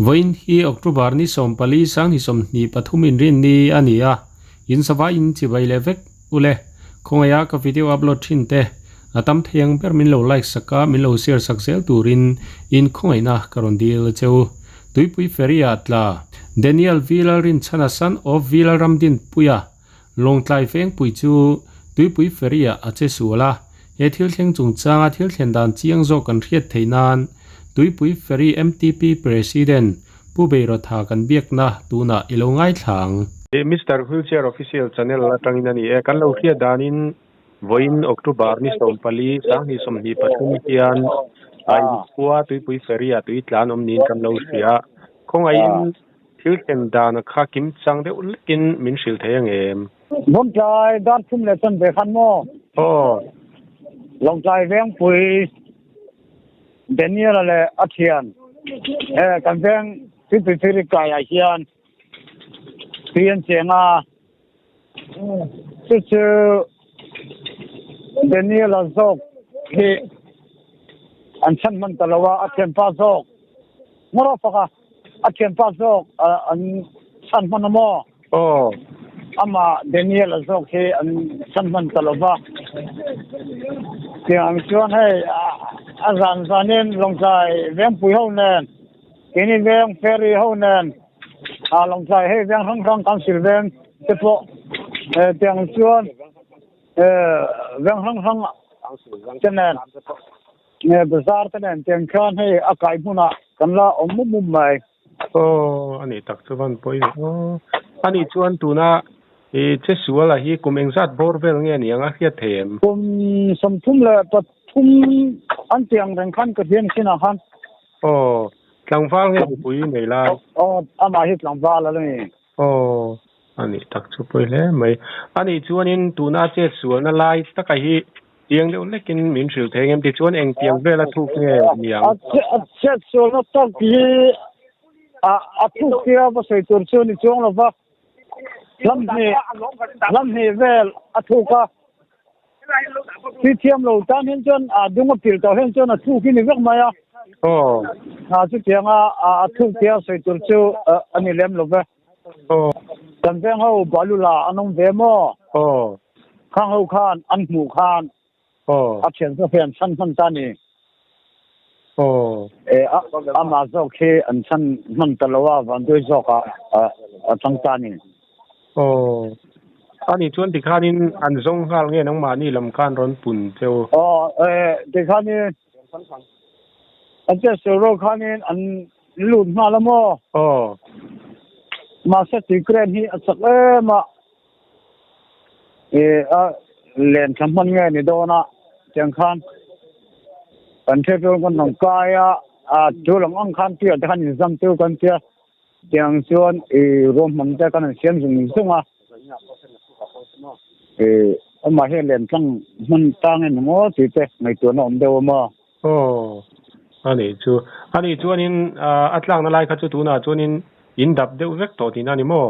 Vawiin hi October ni 14 sang ni 23 inrinni a ni a, in savai in chibai leh vek ule. Khawngaiha ka video upload thin te a tam thei ang ber min lo like sak a, min lo share sak zel turin in khawngaihna ka rawn dil a cheu. Tuipui Ferry ah tla Daniel V Lalrinchhana son of V Lalramdinpuia Lawngtlai Vengpui chu Tuipui Ferry ah a che sual a, he thil thleng chungchanga thil thlen dan chiang zawk kan hriat theih nan Tuipui Ferry MTP President Pu Beirawtha kan biakna tunah i lo ngaithla ang. Mister Wheelchair Official Channel atangin a ni e. Kan lo hriat danin vawiin October ni 14, 2023 hian a inkhua Tuipui Ferry ah tui tlan awm niin kan lo hria. Khawngaihin Thil thlen dana kha kim chang deuh lekin min hrilh thei ang em? Lawngtlai dar thum leh chan ve khan maw? Aw. Lawngtlai Vengpui Daniel-a leh a thian he kan veng Tuipui Phiri kaiah hian tui an cheng a, chu chu Daniel-a zawk hi an chhan hman ta lo a, a thianpa zawk ngawr fak a. A thianpa zawk an chhan hman a maw? Aw. Amah Daniel a zawk hi an chhan hman ta lo va. Tiang chuan hei a zan zanin Lawngtlai Vengpui ho nen, keini veng Ferry ho nen, Lawngtlai hei veng hrang hrang Council veng te pawh tiang chuan veng hrang hrang te nen Nge bazar te nen tiang khan hei a kai hmunah kan la awm mum mum mai. Aw a nih tak chu van pawi ve aw. A nih chuan tuna i che sual a hi kum engzat bawr vel nge aniang a hriat thei em? Kum 33 an tih ang reng khan ka hriat chinah khan. Aw tlangval nge mipui nei lai? Aw amah hi tlangval a la ni. Aw a nih tak chu pawi hle mai. A nih chuanin tuna chet sualna lai taka hi Tiang deuh lekin min hrilh thei engem tichuan eng tiang vela thuk nge niang? A chhiat sualna tak hi a thuk tia va sawi tur chu ni chuang lova, hlamhnih hlamhnih vel a thuk a, thi thiam lo tan hian chuan a dung a pil tawh hian chuan a thuk hi ni vek mai a, a chutianga a thuk tia sawi tur chu a ni lem lo ve. Kan veng ho Balula an awm ve maw? Khang ho khan an hmuh khan a thian zawk hi an chhan hman ta ni. Amah zawk hi an chhan hman ta lo a, vanduai zawk ah a chang ta ni. Ani chuan tikhanin an zawng nghal nge nangmahni lam khan rawn pun cheu? Tikhanin an chet ro khanin an lut nghal a maw? Aw. Mahse tui crane hi a chak em a, e a len thla hman nge ni dawn a, tiang khan kan hriat rual kan rawn kai a, a tu lam ang khan tuiah te khan inzam chu kan tia, tiang chuan i ruahman te kan han siam zung zung a, e amah hian len tlang hman tang em maw tih te ngaihtuahna awm deuh a maw? Aw, a nih chu. A nih chuanin a tlakna lai kha chu tunah chuanin in dap deuh vek tawh tihna a ni maw?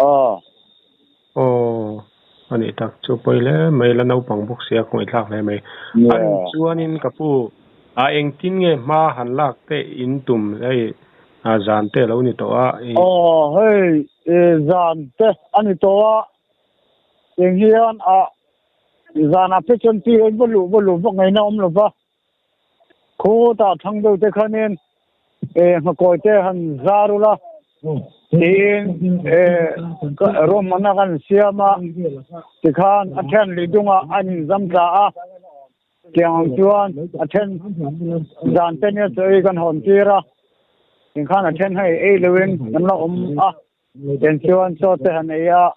Aw. Aw, a nih tak chu pawi hle mai la naupang bawk sia khawngaih thlak hle mai. A nih chuanin ka pu a engtin nge hma han lak te in tum hei zan te a lo ni tawh a. Aw, hei zan te a ni tawh a, eng hian a Zanah te chuan pi in va luh va luh vak ngaihna awm lo va, khawtah thlang deuh te khanin nghakawi te han zar ula tiin ruahmanna kan siam a, tikhan a then lui dungah an inzam tla a, tiang ang chuan a then zan te nia chaw ei kan hawn tir a, tikhan a then hei ei loin kan la awm a. Tiang chuan chaw te han ei a,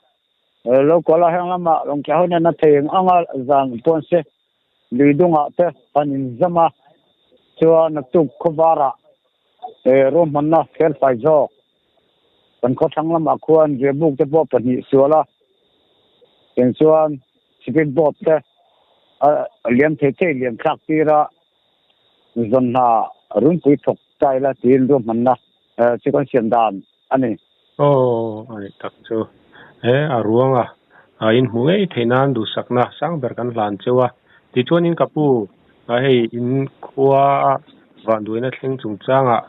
lo kual a heng lamah Lawngtlai ho nen a thei eng anga zan pawn se lui dungah te han inzam a, chuan naktuk khawvarah ruahmanna felfai zawk kan khawthlang lamah khuan riahbuk te pawh pahnih sual a, tiang chuan speed boat te a liam thei thei liam thlak tir a, zawn hna runpui thawk ta ila tiin ruahmanna chu kan siam dan a ni. Aw, a nih tak chu. He a ruanga a inhmuh ngei theih nan duhsakna sang ber kan hlan cheu a. Tichuanin ka pu, hei in khua vanduaina thleng chungchangah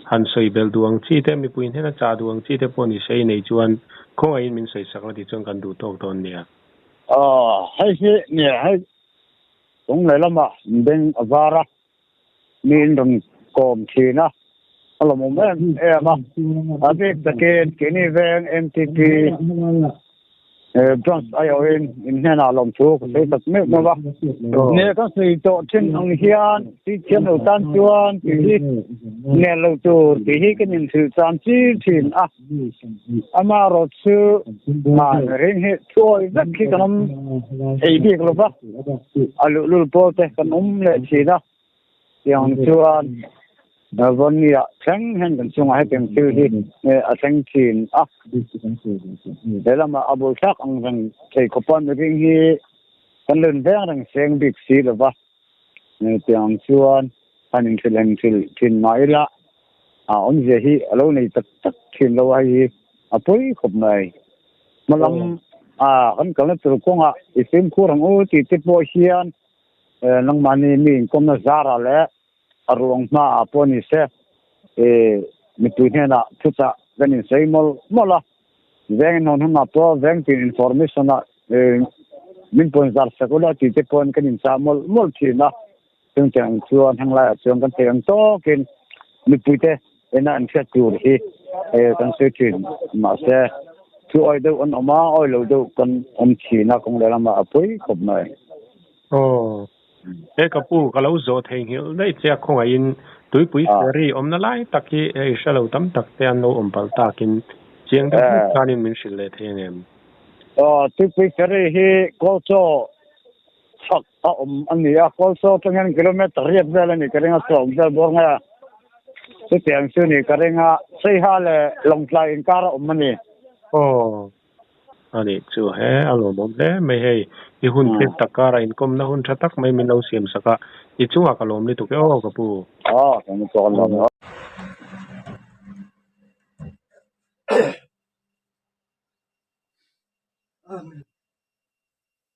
han sawi belh duh ang chi te, mipui hnena chah duh ang chi te pawh ni se i nei chuan khawngaihin min sawi sak la tih chuan kan duh tawk dawn nia. Aw, hei hi nia hei chung lehlamah beng a var a, mi in rawn kawm thin a, a lawmawm em em a, a bik takin keini veng MTP Branch aiawhin in hnenah lawmthu ka sawi tak meuh meuh a, ne ka sawi tawh thin ang hian tui thiam lo tan chuan tih hi nel lo tur tih hi kan inhrilh chan chir thin a, amaherawh chu ring hi thuawi vek hi kan awm thei bik lo va. A luhlul pawl te kan awm leh thin a, tiang chuan Vawnnia thleng hian kan chungah hetiang thil hi a thleng thin a. He lamah a bul thlak ang reng thei khawpa mihring hi kan lun veng reng seng bik si lo va, tiang chuan han inhrilh han inhrilh thin mah ila a awmzia hi a lo nei tak tak thin lo a, hei hi a pawi khawp mai. Hmalam a kan kalna tur kawngah i fimkhur ang u tih te pawh hian nangmahni mi inkawmna zarah leh a ruang hmaah pawh ni se mipui hnenah thuchah kan insawi mawlh mawlh a. Veng in hawn hunah pawh veng tin information ah min pawn zar sak ula tih te pawhin kan inchah mawlh mawlh thin a. Chungchang chuan heng laiah chuan kan theih ang tawkin mipuite ena an hriat tur hi kan sawi thin. Mahse, thu awi deuh an awm a, awi lo deuh kan awm thin a, kawng lehlamah a pawi khawp mai. Aw, he ka pu ka lo zawh thei nghilh daih che a, khawngaihin tuipui ferry awmna lai tak hi hei hre lo tam tak te an lo awm palh takin chiang deuh hlek khanin min hrilh leh thei ang em? Aw, tuipui ferry hi Kawlchaw chhak a awm a ni a, Kawlchaw atang hian kilometer riat vel a nih ka ring a, sawm vel bawr nge chutiang chu nih ka ring a, Saiha leh Lawngtlai inkar a awm a ni. Aw, a nih chu he a lawmawm hle mai hei, i hun thil tak karah inkawmna hun tha tak mai min lo siam sak a, i chungah ka lawm lutuk e aw ka pu. Aw, ka ni pawh ka lawm e. Amen.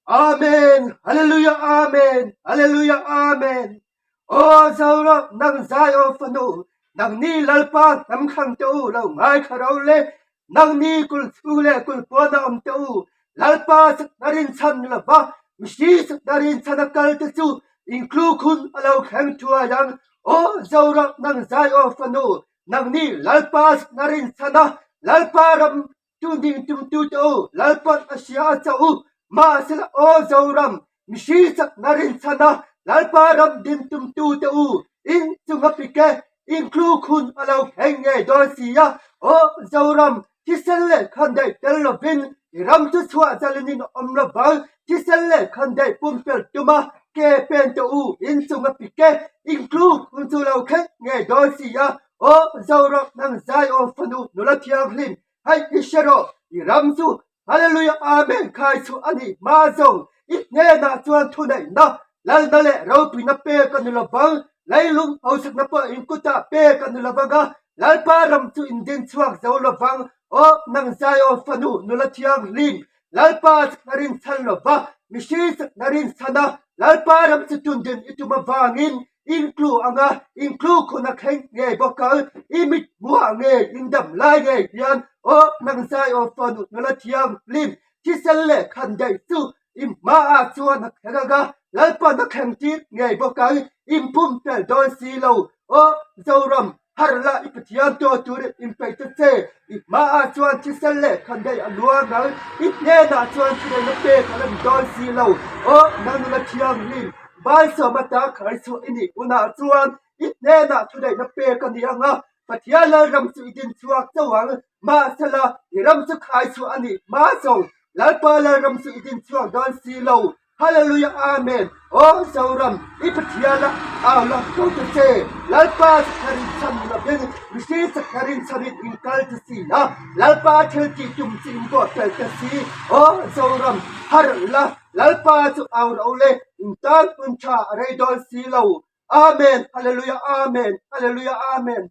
Amen Hallelujah Amen Hallelujah Amen Aw Zoram nang Zion fanu nang ni Lalpa hnam thlang te u lo ngaithla ro le nang ni kul chhung le kul pawn a awm te u Lalpa chakna rinchhan lova mihring chakna rinchhan a kal te chu inklukhun a lo thleng thuai ang Aw Zoram nang Zion fanu nang ni Lalpa chakna rinchhan a Lalpa ram Tu ding tumtu te u, Lalpan a hria a cho u, mahsela aw Zoram, mihring chakna rinchhan a Lalpa ram din tumtu te u, in chunga pik e, in thluk hun a lo thleng ngei dawn si a, aw Zoram, thisen leh khandaih tel lovin i ram chu chhuah zalin in awm lovang, thisen leh khandaih pumpelh tuma ke pen te u, in chunga pik e, in thluk hun chu lo thleng ngei dawn si a, Aw Zoram nang Zion fanu nula thianghlim hei i hre rawh, i ram chu Hallelujah Amen khai chhuah a nih hma zawng i hnenah chuan thuneihna, lalna leh ropuina pek a ni lovang, leilung hausakna pawh in kutah pek a ni lovang a, Lalpa ram chu in din chhuak zo lovang. Aw nang Zion fanu nula thianghlim Lalpa chakna rinchhan lova mihring chakna rinchhan a, Lalpa ram chu tundin i tum avangin inklu anga inklu khun a thleng ngei bawk ang, i mit hmuah ngei indam lai ngei hian aw nang zai aw fanu nula thianghlim thisen leh khan daih chu i hmaah chuan a thleng anga Lalpa'n a thleng tir ngei bawk ang, inpum tel dawn si lo aw Zoram. Har la i Pathian tuah turin inpeih ta che, i hmaah chuan thisen leh khandaih a luang ang, i hnenah chuan thuneihna pek a la ni dawn si lo. Aw, nang nula thianghlim, Balsawm ata khar chhuah i nih hunah chuan i hnenah thuneihna pek a ni ang a, Pathian Lalram chu i din chhuak chauh ang, mahsela i ram chu khai chhuah a nih hma zawng Lalpa Lalram chu i din chhuak dawn si lo. Hallelujah Amen Aw Zoram i Pathian a au la ko ta che Lalpa sakharin chhan lovin mihring sakharin chhanin in kal ta si a Lalpa thil tih tum chu in bawh tel ta si Aw Zoram harh la Lalpa chu au ro le in tan hun tha a rei dawn si lo Amen Hallelujah Amen Hallelujah Amen.